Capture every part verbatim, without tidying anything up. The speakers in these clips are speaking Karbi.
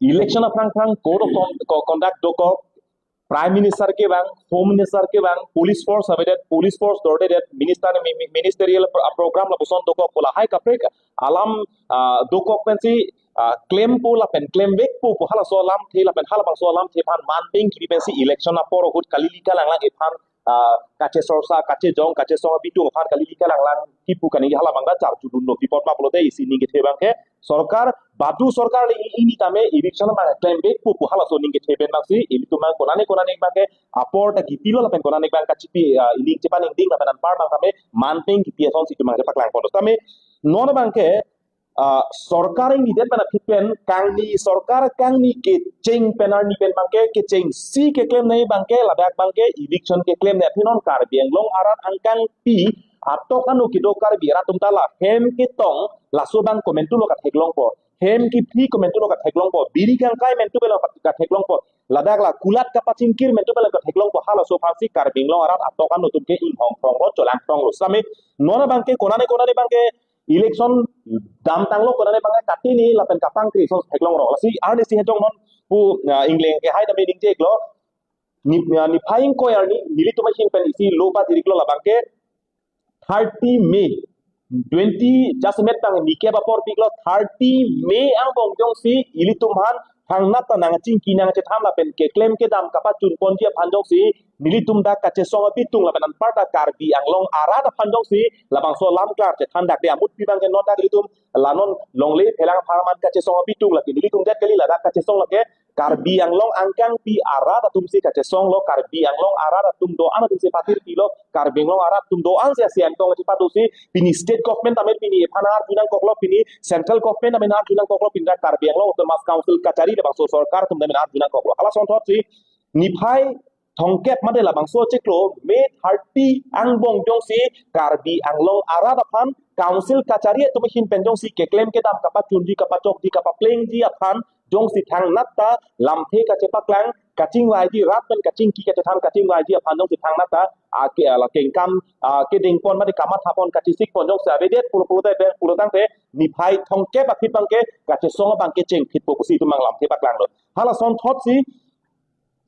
Election aphrang phrang code of con- co- conduct dokok, Prime Minister kevang, Home Minister kevang, police force avedet, police force dordedet, minister mi- mi- ministerial pro- program lapuson dokok pu lahai kaprek alam ah, dokok pensi ah, klempo lapen klemvekpo pu halaso alamthe lapen halabangso alamthe aphan manpeng kipi pensi election apor ahut kali lika langlang iphan ah, kachesorsa, kachejong, kachesong abitung aphan kali lika langlang kipu kaningje halabang ta charjudunlo, pi apot ma pulote isi ningkethe abangke sorkar, badu sorkar le ini tame eviction abang klemvekpo pu halaso ningkethe pen abangsi ilitum abang konane konane abangke apor ta kipilo lapen konane abang kachipi ah, ining chepaningding lapen anpar abang tame manpeng kipi asonsi itum abang chepaklangpon. Tame non abangke ah, sorkar ingnidet pen aphi pen kangni sorkar kangni kecheng pen arni pen abangke kechengsi keklem nangji abangke ladak abangke eviction keklem nangji aphi non Karbi Anglong arat angkangpi atok ano kedo Karbi arat atum ta la hem ketong laso abang komantulo katheklongpo, hem kephli komantulo katheklongpo, biri kangkai mantu belo katheklongpo, ladak la kulat kapachingkir mantu belo katheklongpo, halaso aphansi Karbi Anglong arat atok ano atum ke inghong kronglo, cholang kronglo. Sami non abangke konane konane abangke election damtanglo konane abangke katini lapen kapangkri ason theklongrong. Lasi arnisi hejong non pu ah, ingleng kehai tame ningje iklo. Ni ah, niphai ingkoi arni nelitum ahin pen isi lo padiriklo, labangke thirty May twenty jasemet tang nikep apor piklo, thirty May angbong jongsi ilitum aphan thangnat ta nangchingki nangchethan lapen keklem kedam kapachunponji aphan jongsi nelitum dak kachesong abitung lapen anparta Karbi Anglong arat aphan jongsi labangso lamklar chethan dak de amut pi abangke non dak ilitum la non longle phelang apharman kachesong abitung lake nelitum det kali, ladak kachesong lake Karbi Anglong angkangpi arat atumsi kachesonglo, Karbi Anglong arat atum do-an atumsi pathirpilo, Karbi Anglong arat atum do-ansi asi angtong chepadosi pini state government tame pini ephan arjunangkoklo, pini central government tame arjunangkoklo, pini dak Karbi Anglong Autonomous Council kachari labangso sorkar atum tame arjunangkoklo. Hala asonthotsi niphai thongkep mate labangso chiklo May thirty angbong jongsi Karbi Anglong arat aphan council kachari atum ahin pen jongsi keklem kedam kapachunji kapachokji kapaplengji aphan jongsi thangnat ta lamthe kachepaklang kachingvaiji, rat pen kachingki kachethan kachingvaiji aphan jongsi thangnat ta ake ala kengkam ah, kedengpon mate kamathapon kachisikpon jongsi avedet pulo pulote pen pulotangte niphai thongkep aphi abangke kachesong abangke chengphitpo pusi itum abang lamthe paklanglo. Hala asonthotsi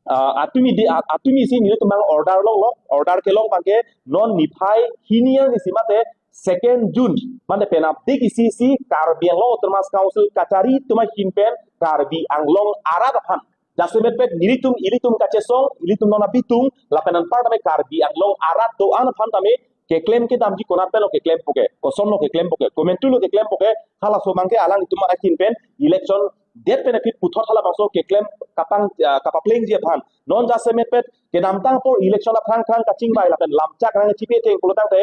ah, atumi di ah, atumisi nelitum abang order longlo, order kelong abangke non niphai hini arnisi mate second June mate penap dik isi isi Karbi Anglong Autonomous Council kachari atum ahin pen Karbi Anglong arat aphan jasemet pet nelitum ilitum kachesong, ilitum non abitung lapen anpar tame Karbi Anglong arat do-an aphan tame keklem kedamji konat penlo keklempo ke, kosonlo keklempo ke, komantulo keklempo ke, halaso abangke alanglitum ahin pen election det pen aphi puthot halabangso keklem kapang ah, kapaplengji aphan non jasemet pet kedamtang apor election aphrang phrang kachingvai lapen lamchak rang chipi ateng pulotangte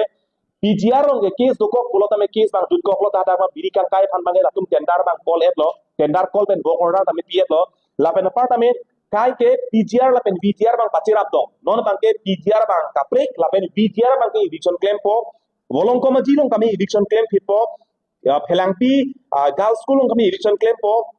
P G R along ke case dokok pulo tame case abang jutkoklo, ta dak abang biri kangkai aphan abangke latum tender abang call etlo, tender call pen work order tame pi-etlo, lapen apar tame kaike P G R lapen V G R abang pachirap dong, non abangke P G R abang kaprek lapen V G R abangke eviction klempo, Volongkom Aji along tame eviction klemphitpo, ya, Phelangpi ah, Girls School along tame eviction klempo,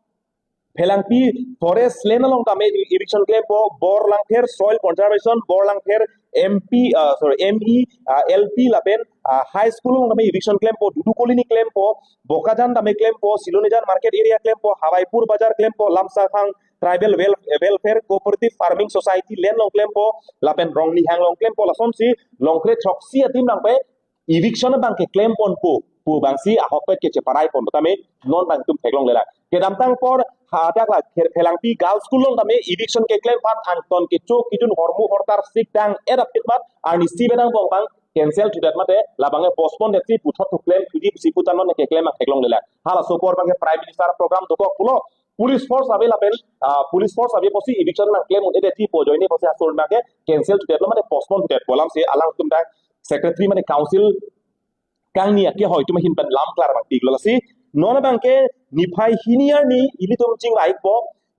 Phelangpi forest land along tame eviction klempo, Borlangpher soil conservation, Borlangpher M P ah, sorry, M E ah, L P lapen ah, high school along tame eviction klempo, Dudu Colony klempo, Bokajan tame klempo, Silonijan market area klempo, Hawaipur Bazar klempo, Lamsakhang Tribal Wel- Welfare Cooperative Farming Society land along klempo, lapen Rongnihang along klempo, lasonsi longkre throksi adim nangpe eviction abangke klemponpo pu abangsi ahokpet kacheparaipon tame non abang itum theklonglelang. Kedamtang apor hadak la Phe- Phelangpi Girls School along tame eviction keklem aphan angton kecho kejun hormu hortar sik dang-et aphi mat arnisi pen angbong abang cancel thudet mate labangke postpone detsi puthot thu klem thuji pusi putan non keklem abang theklonglelang. Halaso apor abangke Prime Minister program dokok pulo, police force ave lapen ah, police force ave pusi eviction nangklem un-edetji pu ajoine pusi asur abangke cancel thudetlo mate postpone thudetpo, alamsi alangtum dak secretary mate council kangni akehoi atum ahin pen lamklar abang piklo. Lasi non abangke niphai hini arni ilitum chingvaipo,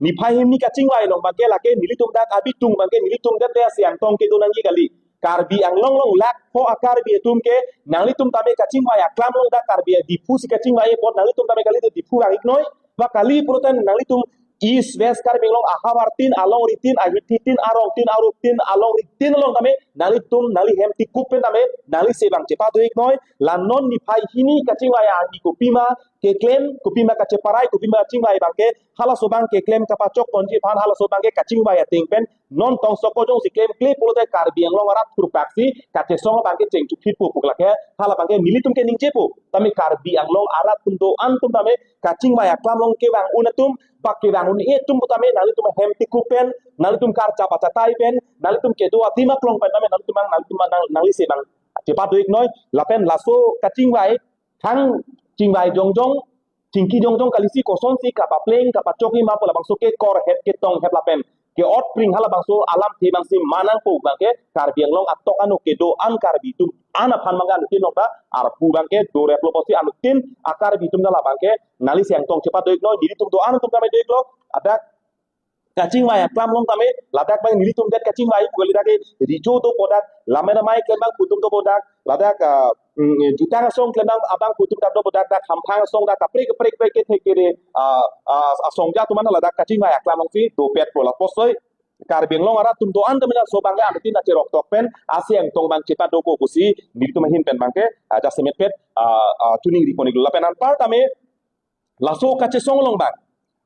niphai hini kachingvai along abangke lake nelitum dak abitung abangke nelitum det asi angtong kedo nangji kali. Karbi Anglong along lakh pho a-Karbi atum ke nanglitum tame kachingvai aklam along dak Karbi Diphu si kachingvai apot nanglitum tame kali Diphu vang-iknoi, ba kali pulote nanglitum East West Karbi Anglong ahavar tin, alongri tin, ahithi tin, arong tin, arup tin, alongri tin along tame nanglitum nangli hem tikup pen tame nangli se abang chepado-iknoi. La non niphai hini kachingvai arni kopima keklem, kopima kacheparai, kopima kachingvai abangke halaso abang keklem kapachok ponji aphan halaso abang ke kachingvai ateng pen non tongsoko jongsi klemkle pulote Karbi Anglong arat thurpaksi kachesong abang ke chengchuphitpo pu lake hala abang ke nelitum ke ningjepo. Tame Karbi Anglong arat atum do-an atum tame kachingvai aklam along kevang un atum, bak kevang un-e atum pu tame nanglitum hem tikup pen, nanglitum karjap achatai pen, nanglitum kedo adim aklong pen tame nanglitum abang, nanglitum abang nang, nanglisi abang chepadoi noi. Lapen laso kachingvai, thang chingvai jongjong, chingki jongjong kalisi kosonsi kapapleng kapachokji ma pu labangso ke korhep ketong hep lapen ke-otpring halabangso alamthe abangsi manangpo abang ke Karbi Anglong atok ano kedo-an Karbi atum an aphan abang ke anuttin nokta arpu abang ke doreplo pusi anuttin a-Karbi atum ta labang ke nangli siang tong chepadoi noi, nelitum do-an atum tame doiklo, ladak kachingvai aklam along tame ladak abang nelitum det kachingvai pu kali, dak ke rijo dopo dak, lamai ramai klem abang pu atum dopo dak, ladak ah, mm, jutang asong klem abang pu atum dak dopo dak, dak hamphang asong dak kaprek kaprek kaprek kethe kere ah, ah, asongja atum an ladak kachingvai aklam alongsi dopetpo. Lapuson Karbi Anglong arat atum do-an tame laso abang ke anuttin acherok tok pen asiang tong abang chepadokok pusi nelitum ahin pen abang ke ah, jasemet pet ah, ah, chiningri pon-iklo. Lapen anpar tame laso kachesong along abang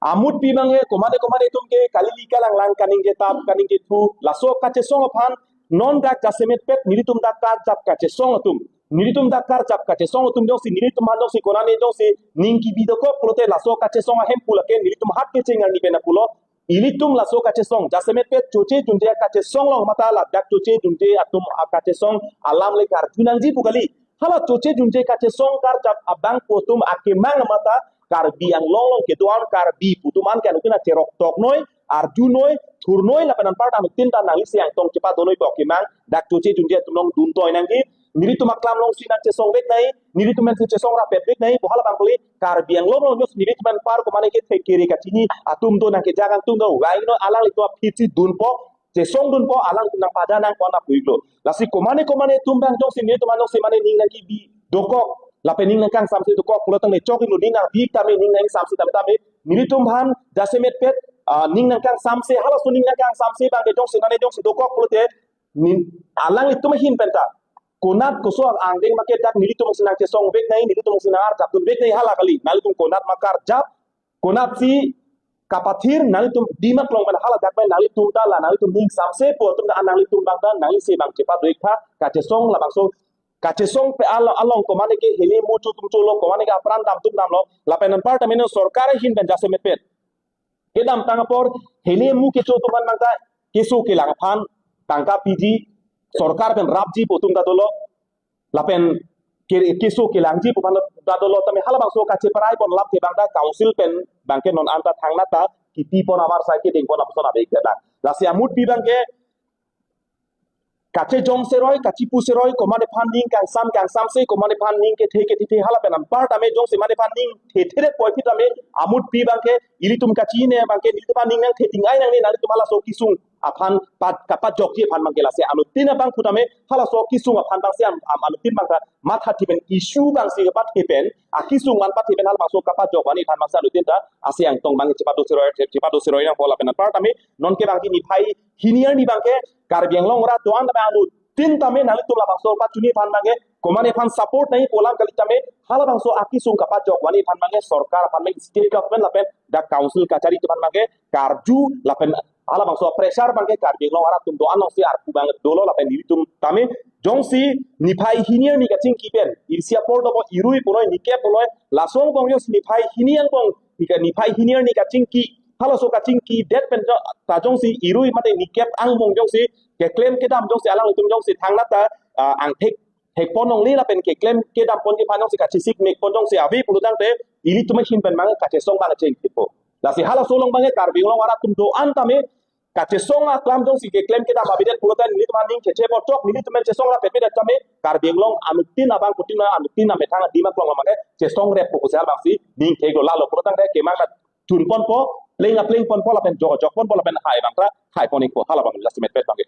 amutpi abang ke komane komane atum ke kali li kalanglang kaningje tap kaningje thu, laso kachesong aphan non dak jasemet pet nelitum dak karjap kachesong atum, nelitum dak karjap kachesong atum jongsi nelitum aphan jongsi konane jongsi ning kebi dokok pulote laso kachesong ahem pu lake nelitum hat kecheng arni pen pulo. Ilitum laso kachesong jasemet pet choche junje kachesong along mata ladak choche junje atum akachesong alam le karju nangji pu kali. Hala choche junje kachesong karjap abang pu atum akemang mata Karbi Anglong along kedo-an Karbi pu atum an ke anuttin acherok tok noi, arju noi, thur noi, lapen anpar ta anuttin ta nangli siang tong chepado noi pu akemang, dak choche junje atum along dun toi nangji, nelitum aklam alongsi nangchesong vek nai, nelitum pen chesong rapet vek nai pu hala abang kali. Karbi Anglong along jongsi nelitum anpar komane kethe kere kachini atum do nangkejak atum do, wai no alanglitum aphi chedunpo, chesongdunpo, alanglitum nangpada nangpo na pu-iklo. Lasi komane komane atum abang jongsi nelitum an jongsi mane ning nangkebi dokok lapen ning nangkangsamse dokok pulo tangte chok-iklo, ning nangbi tame ning nangsamse tame tame nelitum aphan jasemet pet ah, ning nangkangsamse, halaso ning nangkangsamse abang ke jongsi nane jongsi dokok pulote ning, alanglitum ahin pen ta konat koso angdeng ma ke dak nelitum si nangchesong vek nai, nelitum si nangarjapdun vek nai hala kali. Nanglitum konat ma karjap, konatsi kapathir, nanglitum adim aklong pen hala dak pen nanglitum ta la nanglitum ning samse pu atum ta nanglitum abang ta nanglisi abang chepadoi tha, kachesong labangso kachesong pe alo along komane ke hile mu cho atum cholo, komane ke apran dam atum damlo, lapen anpar tame non sorkar ahin pen jasemet pet kedamtang apor hile mu kecho atum aphan abang ta keso kelang aphan tangka piji, sorkar pen rapji pu atum ta dolo, lapen ke, keso kelangji pu aphan ta dolo, tame halabangso kacheparai pon alamthe abang ta council pen abang ke non anta thangnat ta kipi pon amar sai kedeng pon apuson ave ik ta. Lasi amutpi abang ke kachejong seroi, kachipu seroi, komane aphan ning kangsam kangsamse, komane aphan ning kethe kethe hala pen anpar tame jongsi mane aphan ning thethe det poi aphi tame amutpi abang ke ilitum kachine abang ke nelitum aphan ning nangthe ting ai nangne, nanglitum halaso kesung aphan pat kapajokji aphan abang ke. Lasi anuttin abang pu tame halaso kesung aphan abangsi am, am anuttin abang ta matha thi pen issue abangsi kapathe pen, akesung an pathe pen halabangso kapajok vanji aphan abangsi anuttin ta asiang tong abang chepado seroi, chepado seroi nangpo. Lapen anpar tame non ke abangsi niphai hini arni abang ke Karbi Anglong arat do-an tame anuttin tame nanglitum labangso pachini aphan abang ke komane aphan support nai pu alam kali tame halabangso akesung kapajok vanji aphan abang ke sorkar aphan abang ke state government lapen dak council kachari aphan abang ke karju lapen halabangso pressure abang ke Karbi Anglong arat atum do-an alongsi arpu abang dolo. Lapen nelitum tame jongsi niphai hini arni kachingki pen, isi apor dopo irui punoi nikep punoi, laso angbong jongsi niphai hini angbong, nika niphai hini arni kachingki, halaso kachingki det pen jo, ta jongsi irui mate nikep angbong jongsi keklem kedam jongsi alanglitum jongsi thangnat ta ah, angthek thekpon longle lapen keklem kedam ponji aphan jongsi kachesik mek pon jongsi ave pulo tangte ilitum ahin pen abang kachesong abang chengthippo. Lasi halaso along abang ke Karbi Anglong arat atum do-an tame kachesong aklam jongsi keklem kedam avedet pulote nelitum aning kechepon chok, nelitum pen chesong rapet pedet tame Karbi Anglong anuttin abang putin anuttin amethang adim aklong abang ke chesong reppo pusi halabangsi ning theklo. Lalo pulo tangte kemang ta chun ponpo, pleng apleng ponpo lapen jok jok ponpo lapen hai abang ta hai pon-ikpo, hala abang jasemet pet abang ke.